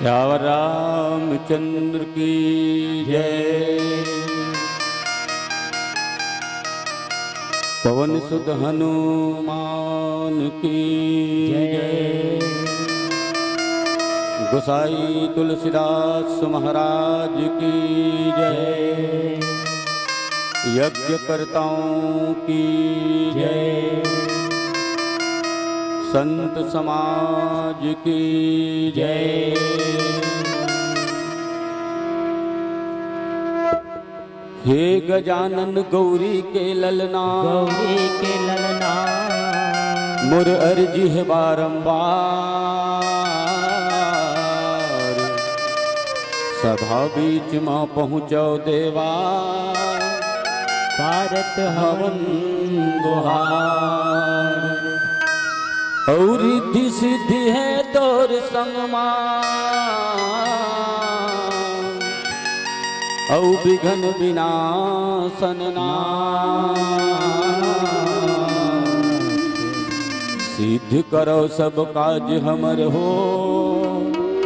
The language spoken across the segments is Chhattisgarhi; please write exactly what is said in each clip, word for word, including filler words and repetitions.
सियावर रामचंद्र की जय। पवन सुत हनुमान की जय। गोसाई तुलसीदास महाराज की जय। यज्ञकर्ताओं की जय। संत समाज की जय। हे गजानन गौरी के ललना, गौरी के ललना। मोर अर्जी हे बारंबार, सभा बीच म पहुँचव देवा, पारत हवन गुहार। अउ रिद्धि सिद्धि हे तोर संग मा, अउ बिघन बिनासन ना। सिद्ध करव सब काज हमर हो।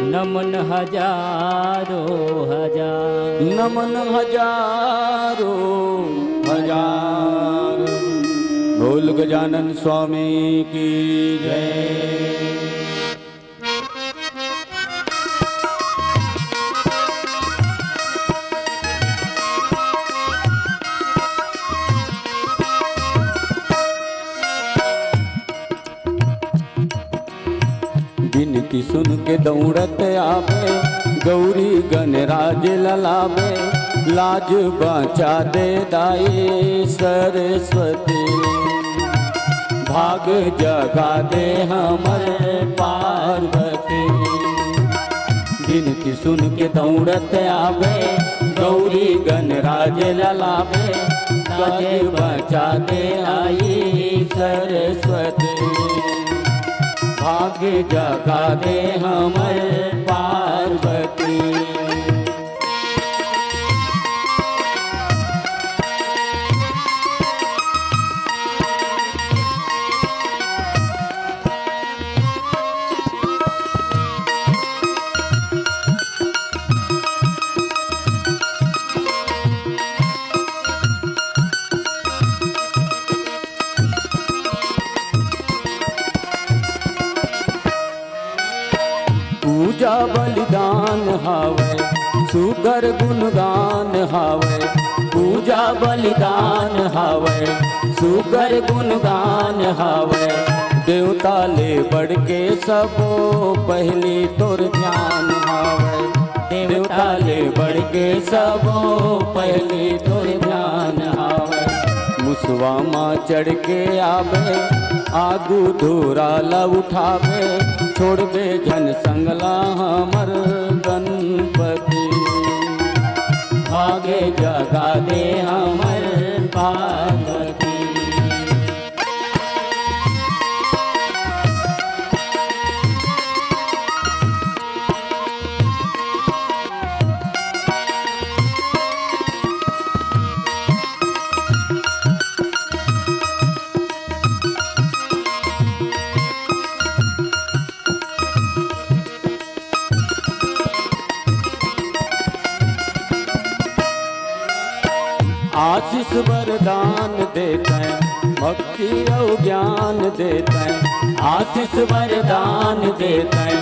नमन हजारों हजार। नमन हजारों हजार। बोल गजानन स्वामी की जय। बिनती सुन के दौड़त आवे, गौरी गणराज ललावे, लाज बचा दे दाई सरस्वती। भाग जगा दे हमर पार्वती। बिनती सुन के दौड़त आवे, गौरी गणराज ललावे, लाज बचा दे आई सरस्वती। भाग जगा दे हमर पार्वती। पूजा बलिदान हावय, सुकर गुणगान हावय। पूजा बलिदान हावय, सुकर गुणगान हावय। देवता ले बढ़ के सबो पहली तोर ध्यान हावय। देवता ले बढ़ के सबो पहली तोर ध्यान हावय। मुसवा मा चढ़ के आबे, आगू धूरा ला उठाबे, छोड़बे झन संगला हमर गणपति। भागे जगा दे हमर पार्वती। आशीष वरदान देतै, भक्ति अउ ज्ञान देतै। आशीष वरदान देतै,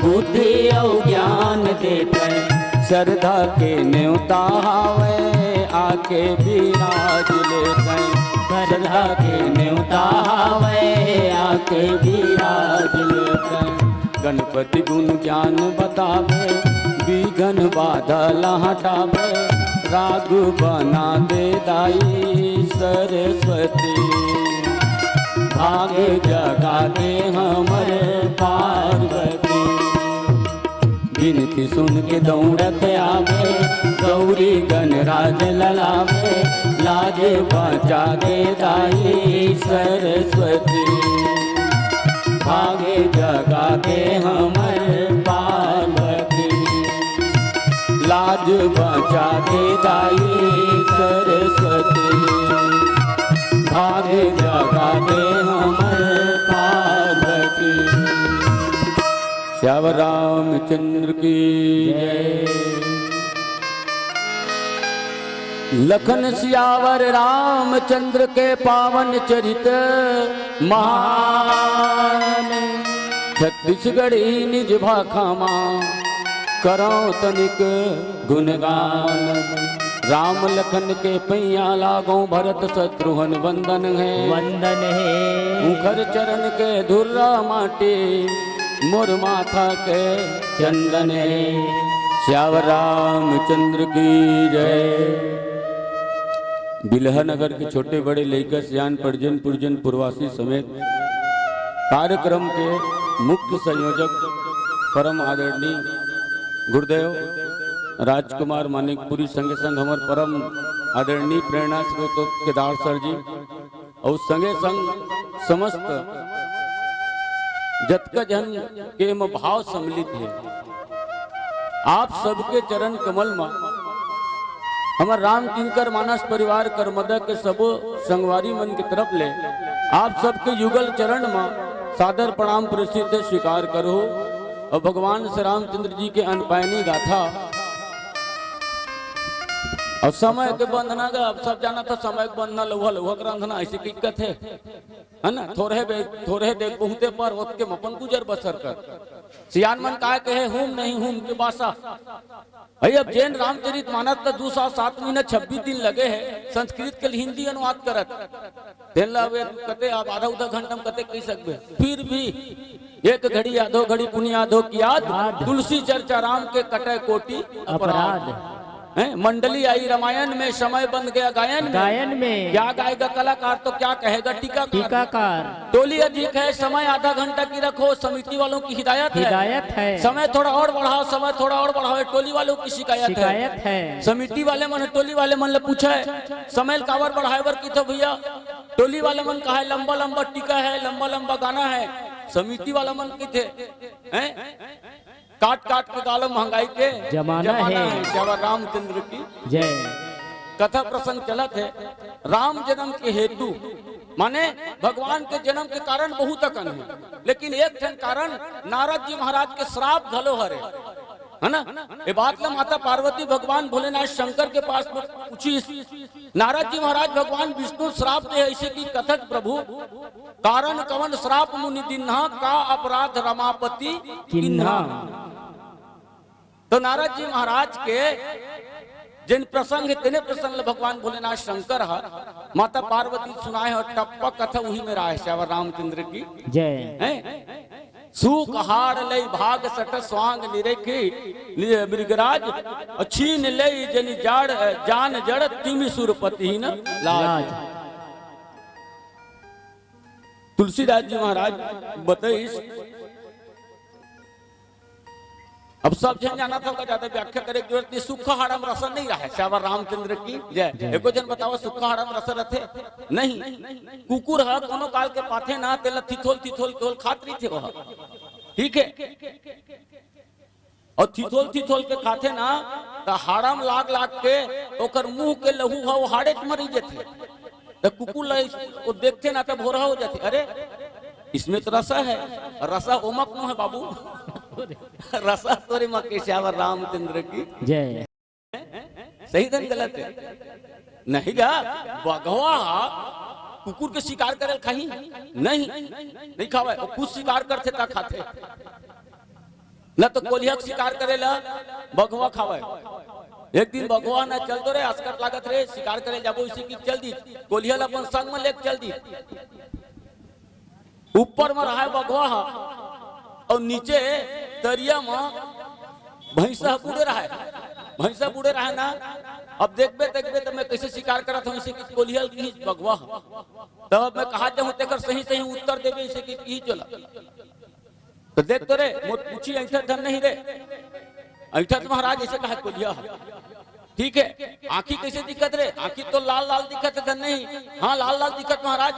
बुद्धि अउ ज्ञान देतै। श्रद्धा के नेवता हावै, आके विराज लेतै। श्रद्धा के नेवता हावै, आके विराज लेतै। गणपति गुण ज्ञान बतावे, विघन बाधा ला हटावे, राग बना दे दाई सरस्वती। भाग जगा दे हमर पार्वती। बिनती सुन के दौड़त आवे, गौरी गणराज ललावे, लाज बचा दे दाई सरस्वती। भागे जगा दे हमर पार्वती, लाज बचा दे दाई सरस्वती। भागे जगा दे हमर पार्वती। अब रामचंद्र की जय। लखन सियावर रामचंद्र के पावन चरित महान। छत्तीसगढ़ी निज भाखा मा करौं तनिक गुणगान। राम लखन के पैया लागौं भरत शत्रुघ्न वंदन हे। वंदन हे। उंखर चरण के धुर्रा माटी मोर माथा के चंदन हे। सियावर रामचंद्र की जय। बिल्हा नगर के छोटे बड़े लइका सियान परिजन पुरजन पुरवासी समेत कार्यक्रम के मुख्य संयोजक परम आदरणीय गुरुदेव राजकुमार मानिकपुरी, संगे संग हमर परम आदरणीय प्रेरणा स्रोत केदार सर जी, अउ संगे संग समस्त जतका झन के एमा भाव सम्मिलित हे, आप सबके चरण कमल म हमर राम किंकर मानस परिवार करमदा के सबो संगवारी मन के तरफ ले आप सबके युगल चरण म सादर प्रणाम प्रेषित हे, स्वीकार करहू। अउ भगवान श्री रामचंद्र जी के अनपायनी गाथा। अउ समय के बंधना गा, अब सब जानत हे समय के बंधना, लउहा लउहा के रंधना, अइसे कहिके कथे, हे ना? थोरहे बे-, थोरहे देख बहुते पर, ओतके म अपन गुजर बसर कर। सियान मन काय कहे, हूम नहीं हूम के बासा। भाई, अब जेन रामचरित मानस ल दू सौ सात महीना छब्बीस दिन लगे हे संस्कृत के हिंदी अनुवाद करत, तेन ल अब एक कते, अब आधा उधा घंटा म कते कहि सकबे। फिर भी एक घड़ी आधो घड़ी पुनि आधो की याद, याद। तुलसी चर्चा राम के कटै कोटि अपराध। अपराध। हैं, मंडली आई रामायण में, समय बन गया गायन में। गायन में। क्या गाएगा कलाकार तो क्या कहेगा टीकाकार। टीकाकार। टोली अधिक है, समय आधा घंटा की रखो, समिति वालों की हिदायत है। हिदायत है। समय थोड़ा और बढ़ाओ, समय थोड़ा और बढ़ाओ, ये टोली वालों की शिकायत है। शिकायत है। समिति वाले मन, टोली वाले मन ले पूछे, समय ल काबर बढ़ाए बर कहिथो भैया? टोली वाले मन कहे लंबा लंबा टीका है, लंबा लंबा गाना है। समिति वाला मन कहिथे, हैं? काट काट के गालो, महंगाई के जमाना जमाना है। है। सियावर रामचंद्र की जय। कथा प्रसंग चलत हे। राम जन्म के हेतु, माने भगवान के जन्म के कारण बहुत अकन हे, लेकिन एक ठन कारण नारद जी महाराज के श्राप घलो हरे, हे ना? ये बात ला माता पार्वती भगवान भोलेनाथ शंकर के पास में पूछिस। नारद जी महाराज भगवान विष्णु श्राप दे, अइसे कि कथत प्रभु, कारण कवन श्राप मुनि दीन्हा, का अपराध रमापति किन्हा। किन्हा। तो नारद जी महाराज के जेन प्रसंग हे, तेने प्रसंग ल भगवान भोलेनाथ शंकर ह माता पार्वती सुनाए हे, अउ टप्पा कथा उही मेर आए हे, सियावर रामचंद्र की जय। हैं? सूक हाड़ लई भाग सट स्वांग निरेखी नि-, मृगराज, अउ छीन लई जनि जाड़, जान जड़ तिमि सुरपतिहीन लाज। लाज। तुलसीदास जी महाराज बताइस, अब सब झन जानत होगा, ज्यादा व्याख्या करे के जरूरत नहीं। सूखा हाड़ा म रसा नहीं रहे। सियावर रामचंद्र की जय। जय। एको झन बतावा, सूखा हाड़ा म रसा रथे? नहीं। कुकुर ह कोनो काल के पाथे ना, तेला थिथोल थिथोल के ओल खात रहिथे ओह। ठीक है, अउ थिथोल थिथोल के खाथे ना, त हाड़ा म लाग लाग के ओकर मुंह के लहू ह ओ हाड़े म रहि जथे। त कुकुर ल इस-, ओ देखथे ना, त भोरहा हो जाथे, "अरे, इसमें तो रसा है, रसा ओमक नो है बाबू।" रसा तोरे म के सियावर रामचंद्र की जय। सही धन गलत है? नहीं गा, बघवा कुकुर के शिकार करे ल खाही? नहीं, नहीं खावे। ओ खुद शिकार करथे त खाथे। न तो कोलिहा के शिकार करे ला बघवा खावे। एक दिन बघवा न चल दो रे, असकट लागत रे, शिकार करे जाबो, इसे कि चल दी। कोलिहा ला अपन संग में लेके चल दी। ऊपर में रहे बघवा ह, अउ नीचे तरिया में भैंसा ह बूड़े रहे। भैंसा बूड़े रहे ना, अब देखबे, देखबे त मैं कैसे शिकार करत हूँ, इसे कि कोलिहा ल किहिस बघवा ह। तब अब मैं कहा जाऊँ, तेकर सही सही उत्तर देबे, इसे कि, कि चला। तो देख तो रे, मोर पूछी ऐंठत धन नहीं रे। ऐंठत महाराज, ऐसे कहा कोलिहा ह। ठीक है, आंखी कैसे दिखत रे? आंखी तो लाल लाल दिखत है धन नहीं। हाँ, लाल लाल दिखत महाराज।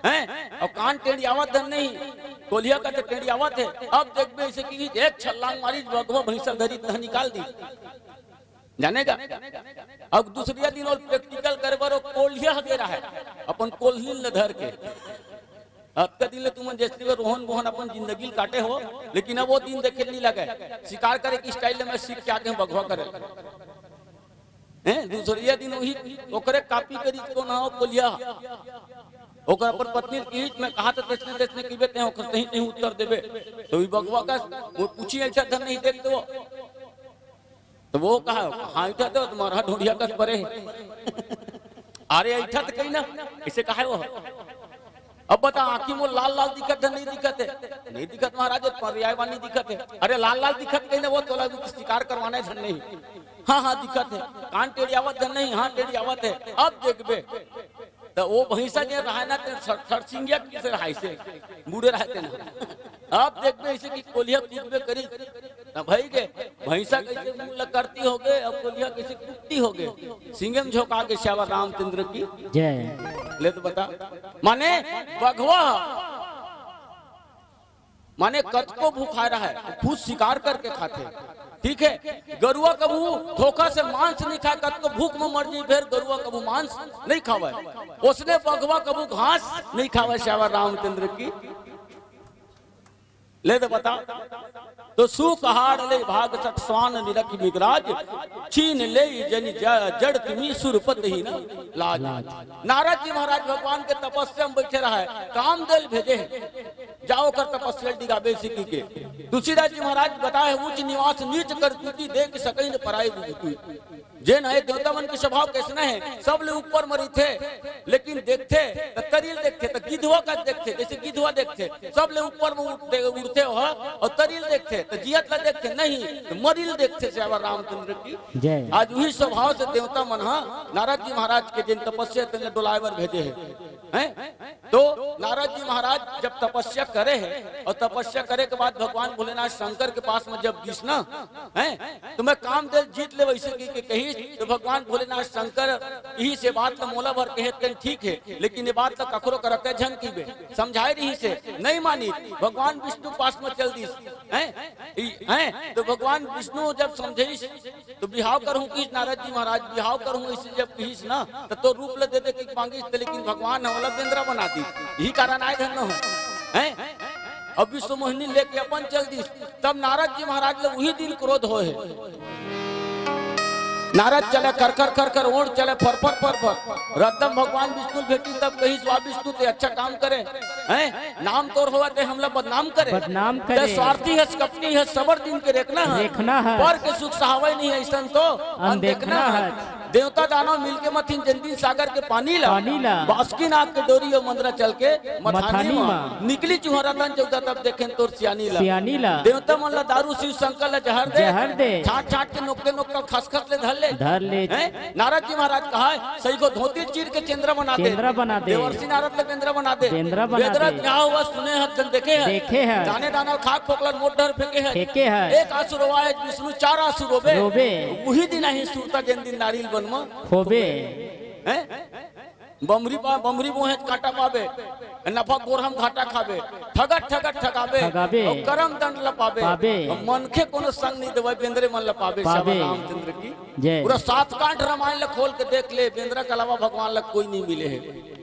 हैं? अउ कान टेढ़ियावत धन नहीं। कोलिहा का तो टेढ़ियावत है। अब देखबे ऐसे कि एक छलांग मारी, बघवा भैंसा धरी तह निकाल दी। जानेगा? अब दूसरे दिन ओला practical करे बर ओ कोलिहा ह गे रहे, अपन कोल्हिन ल धर के। अतका दिन ले तुमन जइसे रोहन बोहन अपन जिंदगी ल काटे हो, लेकिन अब वो दिन देखे ल नइ लगे। शिकार करे के स्टाइल ले मैं सीख के आगे हंव बघवा करे। हैं, दूसरिया दिन वही ओकरे कॉपी करिस कोन हा, कोलिहा। ओकर अपन पत्नी ल किहिस, मैं कहा त तइसने तइसने कहिबे, तें ओकर सही सही उत्तर देबे। त वही बघवा कस, वो पूछी, "अइठा धन नहीं देख तो।" त वो कहा, "हाँ, अइठा तो तुम्हारा ढोड़िया कस परे हे।" अरे, अइठा त कही ना, अइसे कहा हे वो। अब बता, आँखी मोर लाल लाल दिखत हे, नहीं दिखत हे? नहीं दिखत महाराज, पर्यायवाणी दिखत हे। अरे, लाल लाल दिखत कही ना, वो तोला भी शिकार करवाना हे धन नहीं। हाँ, हाँ, दिखत हे। कान टेड़ियावत धन नहीं, हाँ, टेड़ियावत हे। अब देखबे, त वो भैंसा जे रहाय ना, ते सर-, सरसिंगिया किसे रहाय से, बूढ़े रहाय ते ना। अब देखबे अइसे कि कोलिहा कूदबे करी, त भई गे, भैंसा कइसे मुंह ल करती होगे, अब कोलिहा कइसे कूदती होगे। सिंगे म झोंका गे सियावर रामचंद्र की। जय। ले त बता, माने बघवा, माने कतको भूखा रहे, खुद शिकार करके खाथे। ठीक हे, गरुवा कभू धोखा से मांस नइ खाय, कतको भूख म मर जाही, फेर गरुवा कभू मांस नइ खावय। ओसने बघवा कभू घास नइ खावय, सियावर रामचंद्र की। ले त बता, त सूक आहार लेइ भाग सठ स्वान निरखि मृगराज, छीन लेइ जनि ज-, जड़ तिमि सुरपत ही न लाज। लाज। नारद जी महाराज भगवान के तपस्या म बइठे रहय, कामदेव भेजे हे, "जाव ओकर तपस्या ल डिगाबे" अइसे कहिके। तुलसीदास जी महाराज बताए हे, "ऊंच निवास नीच करतूती, देखि सकहि न पराई विभूति।" जेन हे, देवता मन के स्वभाव कइसना हे, सब ले ऊपर म रहिथे, लेकिन देखथे त तरी ल देखथे, त गिधवा कस देखथे, जइसे गिधवा देखथे, सब ले ऊपर म उड़-, दे-, उड़थे ओह, अउ तरी ल देखथे त जियत ल देखथे नहीं, त मरी ल देखथे। सियावर रामचंद्र की। जय। आज उही स्वभाव से देवता मन ह नारद जी महाराज के जेन तपस्या तेन ल डोलाए बर भेजे हे, हैं? तो नारद जी महाराज जब तपस्या करे हे अउ तपस्या करे के बाद भगवान भोलेनाथ शंकर के पास म जब गिस ना, हैं, त मैं कामदेव जीत लेव अइसे कहिके कहिस, त भगवान भोलेनाथ शंकर इही से बात ल मोला भर कहे तेन ठीक हे, लेकिन ये बात ल कखरो करा ते झन कहिबे, समझाए रिहिस हे, नइ मानिस, भगवान विष्णु पास म चल दिस, हैं, ई, हैं, त भगवान विष्णु जब समझाइस, त बिहाव करहूं कहिस नारद जी महाराज, बिहाव करहूं अइसे जब कहिस ना, त तोर रूप ल दे दे के मांगिस, त लेकिन भगवान ह ओला बेंदरा बना दिस। इही कारण आय धन न हो। हैं? अब विश्व मोहिनी लेके अपन चल दिस। तब नारद जी महाराज ल उही दिन क्रोध होय हे। नारद चले कर कर कर कर, ओंठ चले फर फर फर फर। रद्दम भगवान विष्णु ल भेटिस तब कहिस, "वाह विष्णु, तें अच्छा काम करे।" हैं? नाम तोर होवत हे, हमला बदनाम करे। बदनाम करे। तें स्वार्थी हस, कपटी हस, सबर दिन के रेखना हस। रेखना हस। पर के सुख सहावय नहीं, अइसन तो अनदेखना अनदेखना हस। हस। देवता दानव मिलके मथिन जेन दिन सागर के पानी ला। पानी ला। बासुकी नाग के डोरी अउ मंदरा चल के मथानी मथानी मा। मा। निकली चुहरा तन चौदह तब देखेन तोर सियानी ला। सियानी ला। देवता मन ला दारू शिव शंकर ला जहर दे। जहर दे। छाट छाट के नोकते नोकता खसखस ले धर ले। धर ले। हैं? नारद जी महाराज कहाय, सही को धोती चीर के चेंद्रा बना दे। चेंद्रा बना दे। देवर्षि नारद ल बेंद्रा बना दे। बेंद्रा बना बेंद्रा दे। बिहाव हुआ सुने हस जन देखे हस। देखे हस। दाने दाना ल खाक फोकला ल मोट डहर फेंके हस। फेंके हस। एक आंसू रोवाय विष्णु चार आंसू रोबे। रोबे। उही दिन आही सुरता जेन दिन नारी ल बन म खोबे। हैं? बमरी पा-, बमरी बोहे त कांटा पाबे। नफा गोरहा म घाटा खाबे। ठगत ठगत ठगाबे। ठगाबे। अउ करम दंड ल पाबे। पाबे। अउ मनखे कोनो संग नइ देवय, बेंदरे मन ल पाबे। पाबे। सियावर रामचंद्र की। जय। पूरा सात कांड रामायण ल खोल के देख ले, बेंदरा के अलावा भगवान ल कोई नइ मिले हे।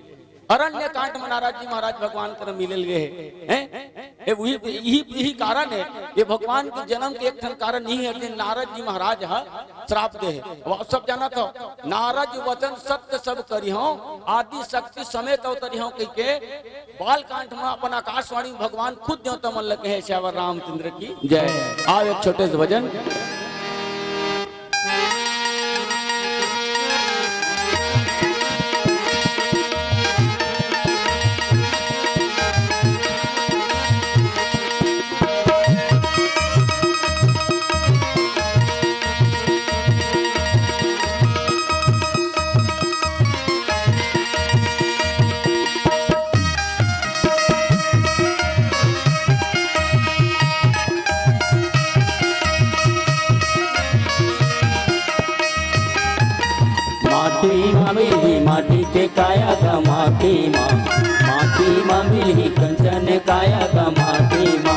अरण्य कांड म नारद जी महाराज भगवान कर मिले ल गे हे, हैं? ए, उही, इही, इही कारण हे, ये भगवान के जन्म के एक ठन कारण इही हे, जे नारद जी महाराज ह श्राप दे हे। अब आप सब जानत हो, "नारद वचन सत्य सब करिहौं, आदि शक्ति समेत अवतरिहौं" कहिके बाल कांड म अपन आकाशवाणी म भगवान खुद देवता मन ल कहे। सियावर रामचंद्र की जय। आओ एक छोटे से भजन। माटी मा मिलही माटी के काया गा माटी मा, माटी मा मिलही कंचन काया गा माटी मा,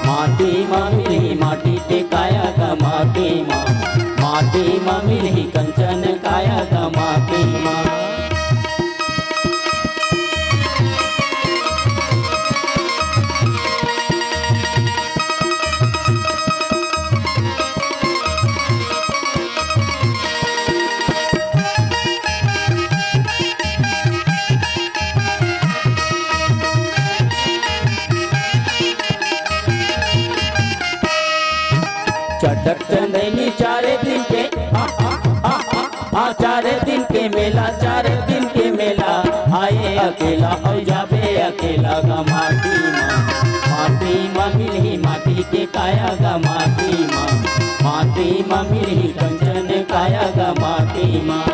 माटी मा मिलही माटी के काया गा माटी मा, माटी मा मिलही कंचन काया गा माटी मा। चंदैनी चारे दिन के, आ, आ, आ, आ, आ, चारे दिन के मेला, चारे दिन के मेला। आए अकेला हो जाबे अकेला गा माटी मा। माटी मा मिलही माटी के काया गा माटी मा। माटी मा मिलही कंचन काया गा माटी मा।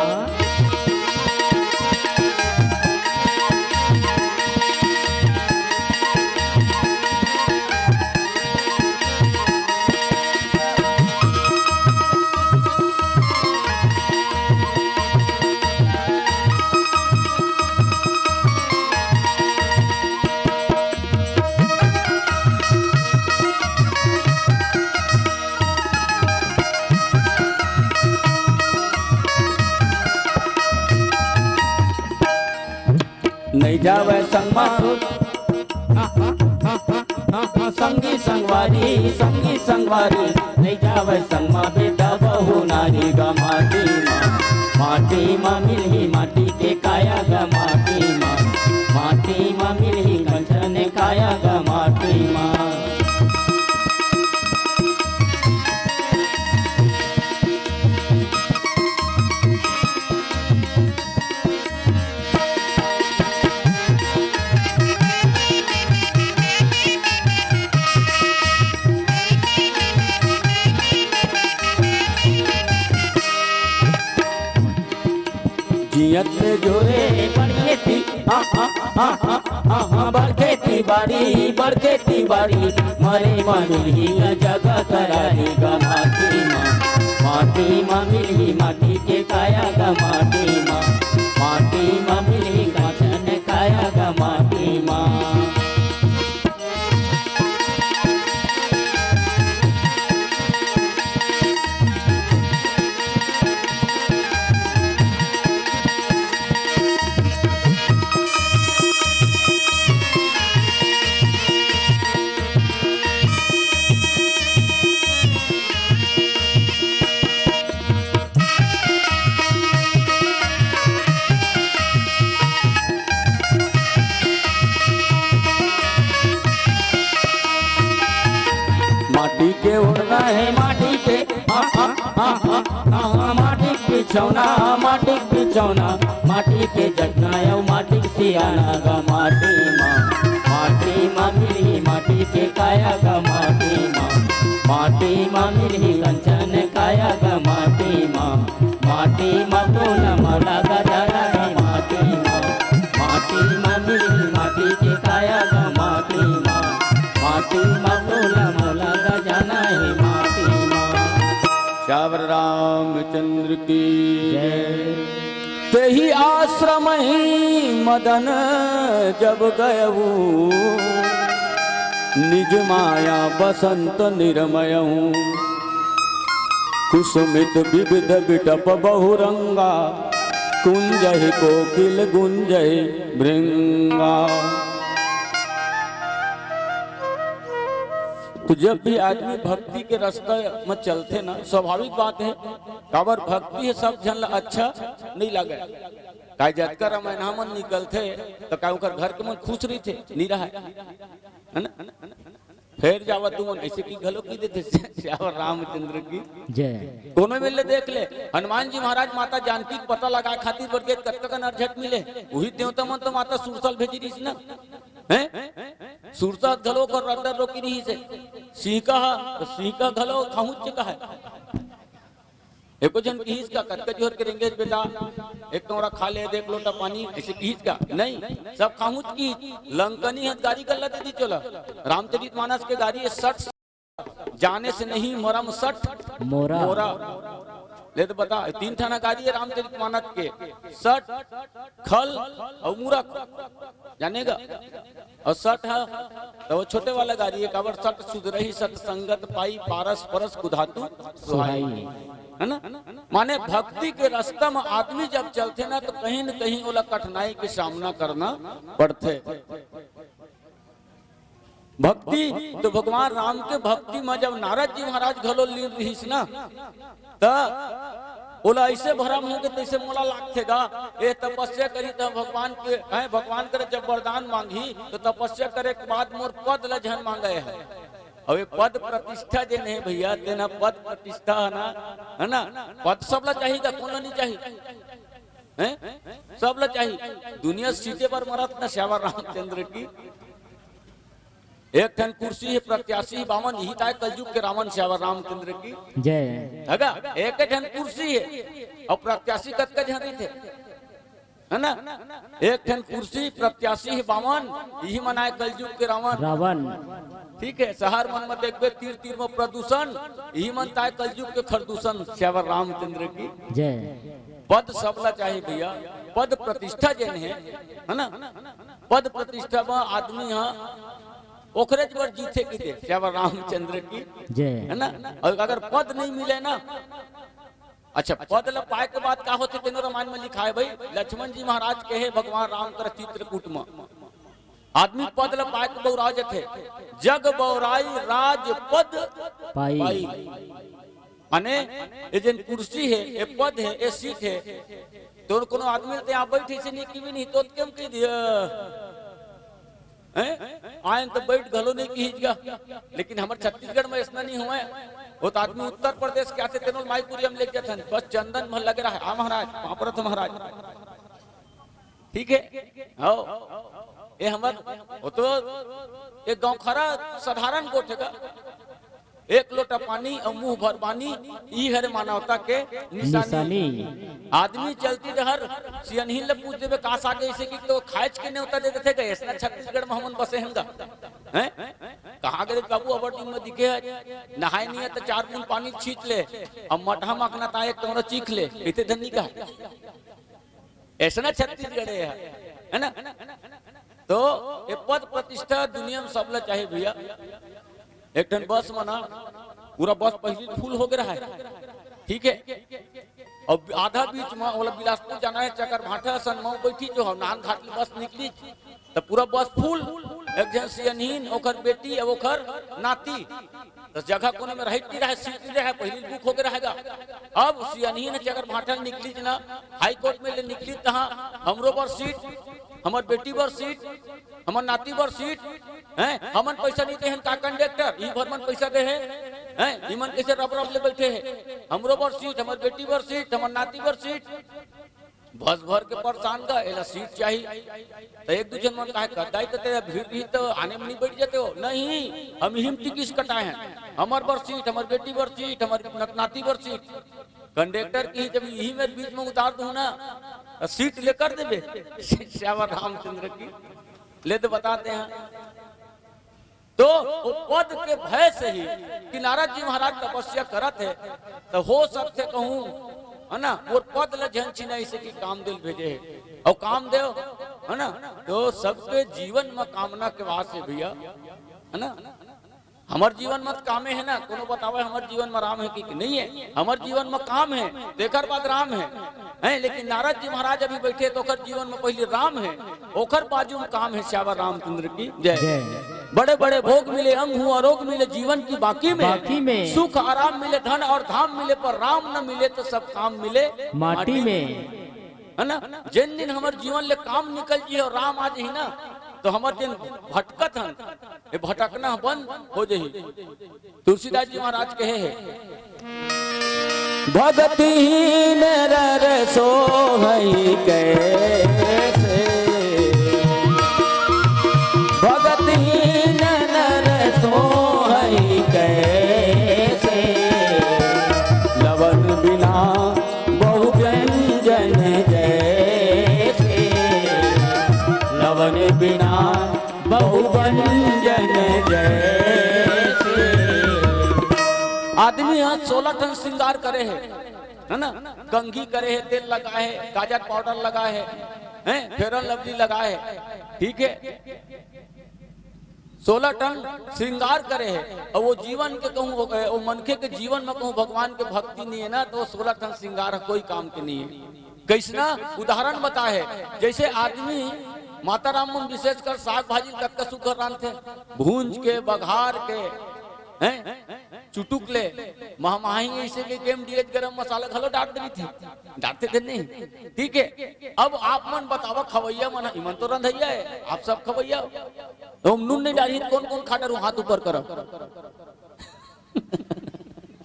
नइ जावय संगमा, संगी संगवारी, संगी संगवारी, नइ जावय संगमा बेटा बहू नारी गा माटी मा। माटी मा मिलही माटी के काया गा माटी मा। माटी मा मिलही कंचन काया गा माटी मा। जियत जोरे बड़खेती, हाँ, हाँ, हाँ, हाँ, हाँ, हाँ, बड़खेती बारी, बड़खेती बारी, मरे मा मिलही जगह कराही गा माटी मा। माटी मा मिलही माटी के काया गा माटी मा। माटी मा मिलही कंचन काया गा माटी मा। माटी के ओढ़ना हे, माटी के, हाँ, हाँ, हाँ, हाँ, हाँ, हाँ, माटी के बिछौना, माटी के बिछौना, माटी के जगना अउ माटी के सियाना गा माटी मा। माटी मा मिलही माटी के काया गा माटी मा। माटी मा मिलही कंचन काया गा माटी मा। माटी मा तोला मोला गजाना हे माटी मा। माटी मा मिलही माटी के काया गा माटी मा। माटी मा तोला मोला गजाना हे माटी मा। सियावर रामचंद्र की जय। तेहि आश्रमहि मदन जब गयउ, निज माया बसंत निरमयउ। कुसुमित विविध बिटप बहुरंगा, कुंजहि कोकिल गुंजहि भृंगा। तो जब भी आदमी भक्ति के रास्ता में चलथे ना, स्वाभाविक बात हे, काबर भक्ति हे सब झन ला अच्छा नइ लागय। काय जतका रमैना मन निकलथे, त काय ओकर घर के मन खुश रहिथे? नइ रहय। हे ना? फेर जावत तुमन अइसे कि घलो कहि देथे, सियावर रामचंद्र की जय। कोनो बेर ले देख ले, हनुमान जी महाराज माता जानकी के पता लगाय खातिर बर गे त कतका कन अरझट मिले। उही देवता मन तो माता सुरसा ल भेजे रिहिस ना। हैं? सुरसा घलो ओकर रद्दा रोके रिहिस हे। सिंह कहा, त सिंह कहा घलो खाहूंच के कहा हे। एको झन किहिस का, "कतका जोर के रेंगेस बेटा, एक कौड़ा खा ले, एक लोटा पानी," अइसे किहिस का? नहीं, सब खाहूंच किहिस। लंकनी ह गारी गल्ला दे दिस ओला। रामचरित मानस के गारी हे सठ, जाने से नहीं मरम सठ मोरा। मोरा। ले तो बता, तीन ठन गारी हे रामचरित मानस के, सठ, खल अउ मूरख। जाने गा? अउ सठ ह, त ओ छोटे वाला गारी हे, काबर सठ सुधरही सत संगत पाई, पारस परस कुधातु सुहाई। सुहाई। हे ना? माने भक्ति के रास्ता म आदमी जब चलथे ना, त कहीं न कहीं ओला कठिनाई के सामना करना पड़थे। भक्ति तो भगवान राम के भक्ति म जब नारद जी महाराज घलो लीन रिहिस ना, त ओला अइसे भरम होगे तइसे मोला लागथे गा, ए तपस्या करही त भगवान के, हैं, भगवान करा जब वरदान मांगही त तपस्या करे के बाद मोर पद ल झन मांगय हे। अउ ये पद प्रतिष्ठा जेन हे भइया, तेन ह पद प्रतिष्ठा हे ना, हे ना? पद सबला चाही का, कोन ला नहीं चाही? हैं? सबला चाही। दुनिया सीते बर मरत ना, सियावर रामचंद्र की। एक ठन कुर्सी हे, प्रत्याशी बावन, इही ताय कलयुग के रावण, सियावर रामचंद्र की। जय। हे गा? एक ठन कुर्सी हे, अउ प्रत्याशी कतका झन रहिथे? हे ना? एक ठन कुर्सी, प्रत्याशी हे बावन, इही मन आय कलयुग के रावण। रावण। ठीक हे, शहर मन म देखबे, तीर तीर म प्रदूषण, इही मन ताय कलयुग के खरदूषण, सियावर रामचंद्र की। जय। पद सबला चाही भइया, पद प्रतिष्ठा जेन हे, हे ना? पद प्रतिष्ठा म आदमी ह ओखरेच बर जीथे किथे, सियावर रामचंद्र की। जय। हे ना? अउ अगर पद नहीं मिले ना, अच्छा, पद ल पाय के बाद का होथे, तेनो रामायण म लिखाय हे भई। लक्ष्मण जी महाराज कहे भगवान राम कर चित्रकूट म, आदमी पद ल पाय के बउरा जथे, "जग बउराई राजपद पाई।" पाई। माने, ये जेन कुर्सी हे, ये पद हे, ये सीट हे, तोर कोनो आदमी ल ते यहाँ बैठे से नहीं किवी नहीं, तो केम कह दिया। हैं? आयन तो बैठ घलो नहीं किहिस गा। लेकिन हमर छत्तीसगढ़ म अइसना नहीं होवय। वो तो आदमी उत्तर प्रदेश के आथे, तेनो ल माईपुरी म लेके जाथन। बस चंदन भर लगे रहे, "आ महाराज, पाँव परत हँव महाराज।" ठीक हे? हव। ये हमर, वो तो एक गाँव खरा साधारण गोठ हे गा। एक लोटा पानी अउ मुंह भर बानी, ई हरे मानवता के निशानी। निशानी। आदमी चलती डहर सियनहीन ल पूछ देबे, "का साग हे?" अइसे कि तो खाएच के नेवता दे देथे गा, अइसना छत्तीसगढ़ म हमन बसे हन गा। हैं? कहाँ गे बाबू, अब्बड़ दिन म दिखे हे, नहाय नहीं हे त चार बूंद पानी छींच ले, अब मटहा मखना ताय एक कौड़ा चीख ले, इते धन नहीं कहा। अइसना छत्तीसगढ़ हे, हे ना? तो ये पद प्रतिष्ठा दुनिया म सबला चाही भइया। एक ठन बस म ना, पूरा बस पहिली full हो गे रहा हे, ठीक हे? अउ आधा बीच म ओला बिलासपुर जाना हे, चकरभाठा असन म बइठी जो हव, नानघाट ले बस निकलिस, त पूरा बस full, एक झन सियनहीन, ओकर बेटी अउ ओकर नाती। त जगह कोनो म रहित नहीं रहे, सीट नहीं रहे, पहिली book हो गे रहे गा। अब सियनहीन चकरभाठा निकलिस ना, हाई कोर्ट म ले निकलिस, तहाँ हमरो बर सीट, हमर बेटी बर सीट, हमर नाती बर सीट, हैं? हमन पैसा नहीं दे हन का कंडक्टर, ई भर मन पैसा दे हे, हैं? ई मन कइसे रब रब ले बइठे हे? हमरो बर सीट, हमर बेटी बर सीट, हमर नाती बर सीट। बस भर के परेशान गा, एला सीट चाही। त एक दू झन मन कहे, "कदाई त तेरा भीड़ रही त आने म नहीं बइठ जाते हो।" नहीं, हम इही म टिकट कटाए हन। हमर बर सीट, हमर बेटी बर सीट, हमर नत-, नाती बर सीट। कंडक्टर कही, "जब इही मेर बीच म उतार दूं ना, त सीट ले कर देबे?" सियावर रामचंद्र की। ले तो बताते हैं। तो वो पद के भय से ही कि नारद जी महाराज तपस्या करत हे, त हो सकथे कहूं, हे ना, वो पद ल झन छीना, अइसे कि कामदेव भेजे हे। अउ कामदेव, हे ना, तो सबके जीवन म कामना के वास हे भइया, हे ना। हमर जीवन म त कामे हे ना, कोनो बतावे हमर जीवन म राम हे कि, कि नहीं हे? हमर जीवन म काम हे, तेकर बाद राम हे, हैं? लेकिन नारद जी महाराज अभी बइठे त ओकर जीवन म पहिली राम हे, ओकर बाजू म काम हे। सियावर रामचंद्र की जय। जय। बड़े बड़े भोग मिले, अंग हुआ रोग मिले, जीवन की बाकी में। बाकी में। सुख आराम मिले, धन अउ धाम मिले, पर राम न मिले त सब काम मिले माटी माटी में। में। हे ना? जेन दिन हमर जीवन ले काम निकल जही अउ राम आ जही ना, त हमर जेन भटकत हन, ये भटकना बंद हो जही। तुलसीदास जी महाराज कहे हे, "भगतिहीन नर सोहइ कइसे, भगतिहीन नर सोहइ कइसे, लवन बिना बहु व्यंजन जैसे, लवन बिना बहु व्यंजन जैसे।" आदमी ह सोलह ठन श्रृंगार करे हे, हे ना? कंघी करे हे, तेल लगाए हे, काजल पाउडर लगाए हे, हैं? Fair and Lovely लगाए हे, ठीक हे? सोलह ठन श्रृंगार करे हे, अउ वो जीवन के कहूं, वो, वो मनखे के जीवन म कहूं भगवान के भक्ति नहीं हे ना, त वो सोलह ठन श्रृंगार कोई काम के नहीं हे। कइसना उदाहरण बताए हे, जइसे आदमी माता राम मन विशेषकर साग भाजी कतका सुघर रांधथे, भूंज के, बघार के, हैं? चुटुक ले महमाही अइसे के गेम डीएच गरम मसाला घलो डाल देथे, डालथे ते नहीं। ठीक है, अब आप मन बतावा, खवैया मन, इमन तो रंधैया है, आप सब खवैया हो। तो हम नून नहीं डाली, कौन कौन खा डरू, हाथ ऊपर करब।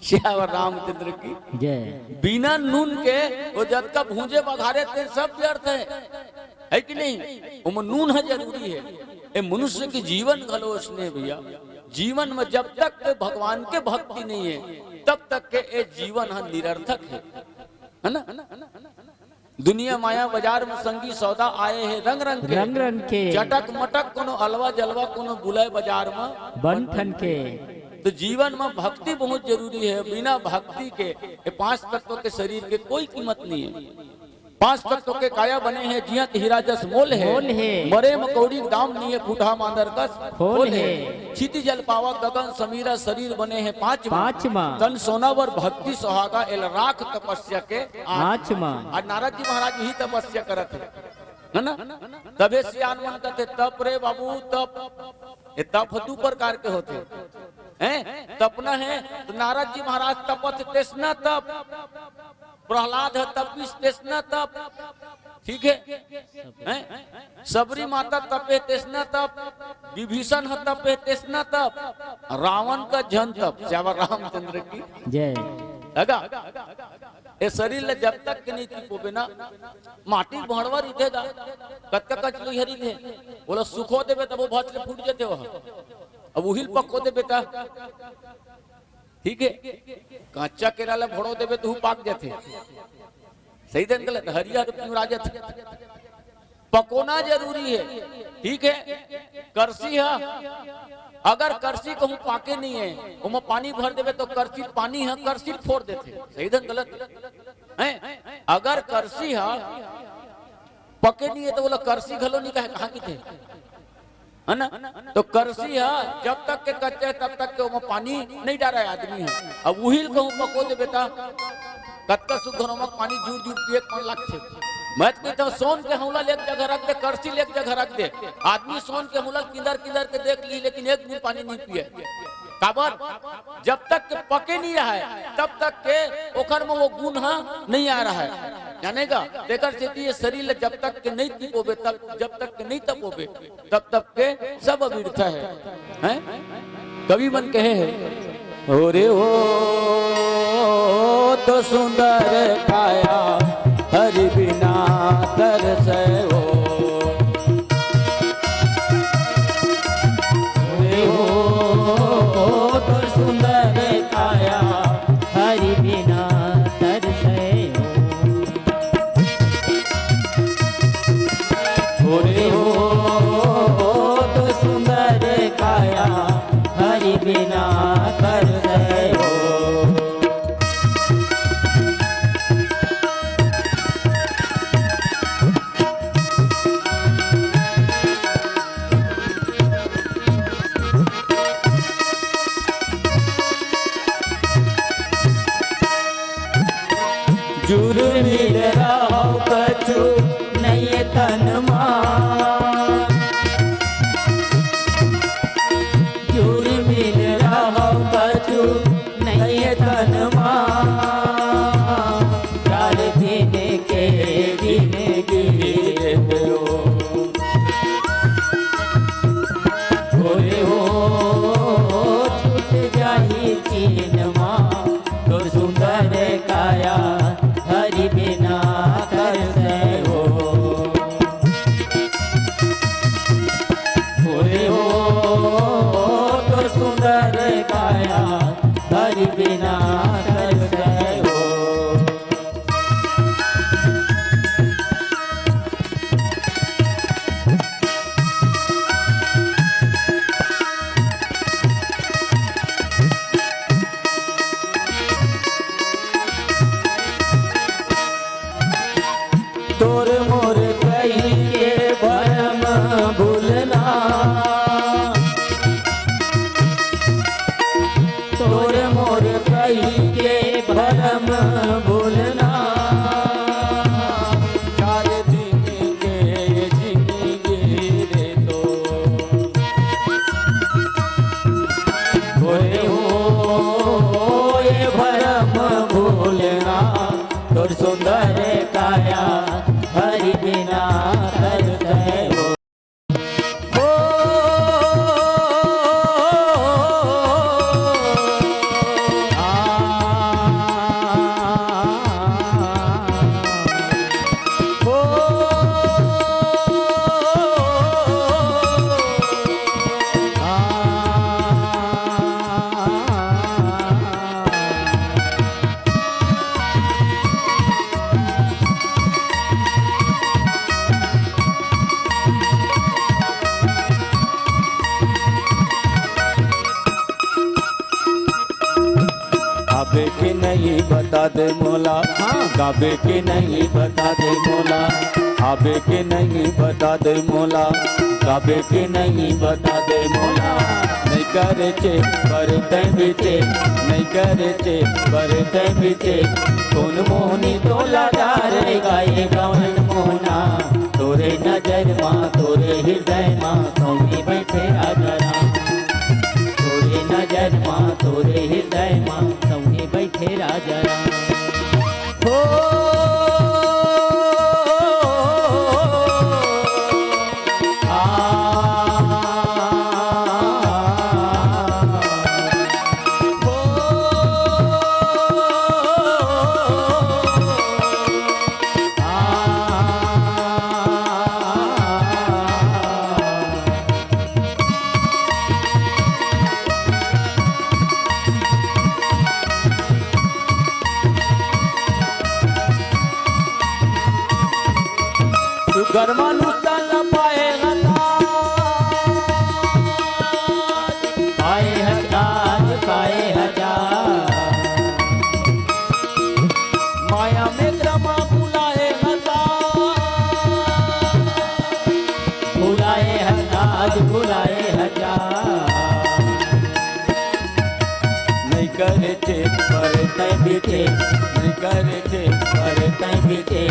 सियावर रामचंद्र की। जय। बिना नून के वो जतका भूंजे बघारे ते सब व्यर्थ है, है कि नहीं? ओमा नून ह जरूरी है। ए मनुष्य के जीवन घलो उसने भैया, जीवन में जब तक के भगवान के भक्ति नहीं है, तब तक के ए जीवन ह निरर्थक है, है ना? दुनिया माया बाजार में संगी सौदा आए हैं रंग रंग के, रंग रंग के। चटक मटक कोनो अलवा जलवा कोनो बुलाए बाजार में बन ठन के। तो जीवन में भक्ति बहुत जरूरी है, बिना भक्ति के ये पांच तत्व के शरीर के कोई कीमत नहीं है। पांच तत्व के काया बने हैं, जियत हीरा जस मोल है। मोल है। मरे म कौड़ी दाम नहीं है, फूटहा मांदर कस खोल खोल है। है। क्षिति जल पावा गगन समीरा, शरीर बने हैं पांच मा। पांच मा। तन सोना वर भक्ति सुहागा, एला राख तपस्या के आंच मा। आंच मा। आज नारद जी महाराज यही तपस्या करत है, है ना? तबे सियान मन कहते, "तप रे बाबू, तप।" ये तप दू प्रकार के होते हैं। तपना है तो नारद जी महाराज तपत तेसना तप, प्रहलाद ह तपिस तेसना तप, ठीक है, हैं? सबरी माता तपे तेसना तप, विभीषण ह तपे तेसना तप, रावण का झन तप। श्यावर रामचंद्र की जय। है गा? ए शरीर ले जब तक के नहीं तिपोबे ना, माटी भड़वा रिथे गा, कतका कच लुई हरी थे, बोला सुखो देबे तब वो भच ले फूट जथे वह। अब उहिल पको देबे ता, ठीक है, कच्चा केरा ला भड़ो देबे तो पाक जाथे। सही धन गलत, हरिया तो पिंगुरा जाथे। पकोना जरूरी है, ठीक है। करसी ह, अगर करसी कहूं पाके नहीं है, ओमा पानी भर देबे तो करसी पानी ह करसी फोर देथे। सही धन गलत है। अगर करसी ह पके नहीं है तो बोला करसी घलो नहीं कहे, कहां की थे? है ना? तो करसी ह जब तक के कच्चा है, तब तक के ओमा पानी नहीं डारा है आदमी ह। अब उहिल कहूं पको देबे ता, कतका सुघर ओमा पानी जूर जूर पिए के मन लागथे। मैं तो कहता हूं, सोन के हौला ले एक जगह रख दे, करसी ले एक जगह रख दे। आदमी सोन के हौला किंदर किंदर के देख ली, लेकिन एक बूंद पानी नहीं पिए। काबर? जब तक के पके नहीं रहा है, तब तक के ओकर में वो गुण ह नहीं आ रहा है। जाने का? तेकर सेती ये शरीर ल जब तक के नहीं तिपोबे, तब, जब तक के नहीं तपोबे, तब तक के सब व्यर्थ है, हैं? कवि मन कहे हैं, "ओरे हो तो सुंदर काया, हरि बिना तरसै हो।" ओरे हो तो सुंदर काया, हरि बिना तरसै हो। ओरे हो तो सुंदर काया, हरि बिना तरसै हो। जुर्मिल रहव कछु नइ तन मा। जुर्मिल रहव कछु गाबे के नहीं बता दे मोला, हाँ। गाबे के नहीं बता दे मोला, गाबे के नहीं बता दे मोला, गाबे के नहीं बता दे मोला। नहीं करे चे पर तै बिचे, नहीं करे चे पर तै बिचे। कोन मोहनी तोला डारे गाए गावन मोहना। तोरे नजर मा, तोरे हृदय मा, सौंगे बैठे राजा राम। तोरे नजर मा, तोरे हृदय मा, सौंगे बैठे राजा राम। हो, आ, हो, आ, सुगर मनुष्य तन पाए हता, पाए हता, पाए हता। माया में रमा बुलाए हता, बुलाए हता, बुलाए हता। नहीं करे थे पर तै बीते, नहीं करे थे पर तै बीते।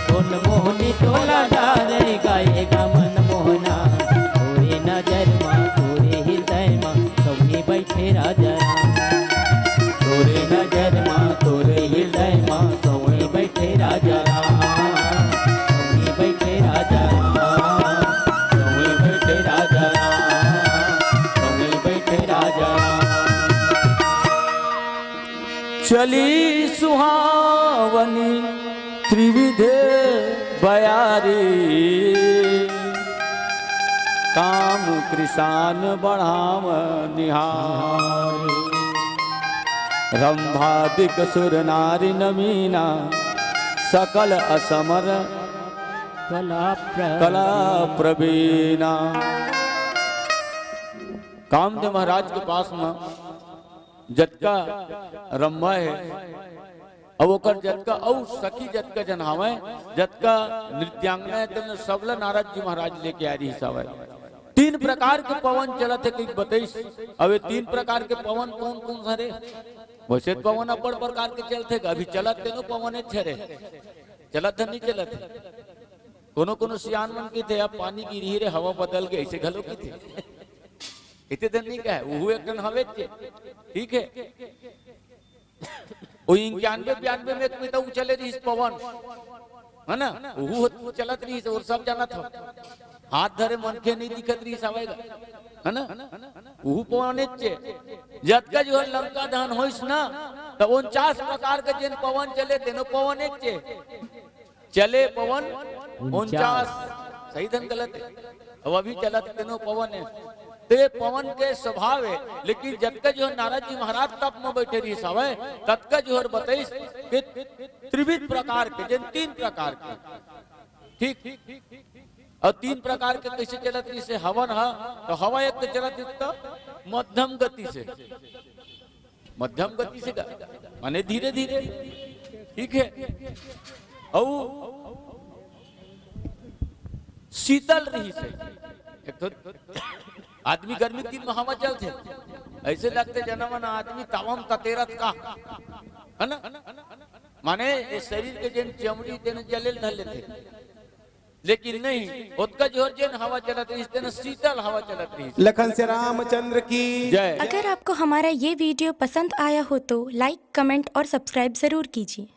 कोन मोहनी तोला डारे गाए गावन मोहना। तोरे नजर मा, तोरे हृदय मा, सौंगे बैठे राजा राम। तोरे नजर मा, तोरे हृदय मा, सौंगे बैठे राजा राम। सौंगे बैठे राजा राम। सौंगे बैठे राजा राम। सौंगे बैठे राजा राम। चली सुहावनी त्रिविध बयारी, काम कृषान बढ़ाव निहारी। रंभादिक सुर नारी नवीना, सकल असमर कला प्र-, कला प्रवीणा। कामदेव महाराज के पास में जतका रम्मा हे, अउ ओकर जतका अउ सखी जतका जन हावय, जतका नृत्यांगना हे, तेन सबला नारद जी महाराज लेके आए रिहिस हावय। तीन प्रकार के पवन चलत हे कहिके बतइस। अब ये तीन प्रकार के पवन कौन कौन हरे? वैसे तो पवन अब्बड़ प्रकार के चलथे, अभी चलत तेनो पवनेच हरे, चलत हे नहीं चलत हे। कोनो कोनो सियान मन कहिथे, "अब पानी गिरही रे, हवा बदल गे," अइसे घलो कहिथे। इते दिन नहीं कहे, उहू एक दिन हवे चे। ठीक है, वो इक्यानवे बयानवे में एक मिनट उ चले रहिस पवन, है ना? उहू चलत रहिस, अउ सब जानत हो। हाथ धरे मनखे नहीं दिखत रहिस, आवेगा, है ना? उहू पवनेच चे। जतका जो है लंका दहन होइस ना, तब उनचास प्रकार के जेन पवन चले, तेनो पवनेच चे। चले पवन उनचास। उनचास। सही धन गलत है? अब अभी चलत तेनो पवन है। ते पवन के स्वभाव है, लेकिन जतका जो है नारद जी महाराज तप में बैठे रहिस हावय, ततका जो है बतइस कि त्रिविध प्रकार के, जेन तीन प्रकार के, ठीक? अउ तीन प्रकार के कइसे चलत रहिस हे? हवन ह, तो हवा एक तो चलत रहिस तो मध्यम गति से, मध्यम गति से का, माने धीरे धीरे, ठीक है। अउ शीतल रहिस हे। एक तो आदमी गर्मी के दिन में हवा चलथे, अइसे लगथे जना मन आदमी तावा म ततेरत का, है ना? माने ये शरीर के जेन चमड़ी तेन जले ल धर लेथे। लेकिन नहीं, ओतका जोर जेन हवा चलत रहिस, तेन शीतल हवा चलत रहिस। लखन श्याम रामचंद्र की जय। अगर आपको हमारा ये वीडियो पसंद आया हो तो लाइक, कमेंट और सब्सक्राइब जरूर कीजिए।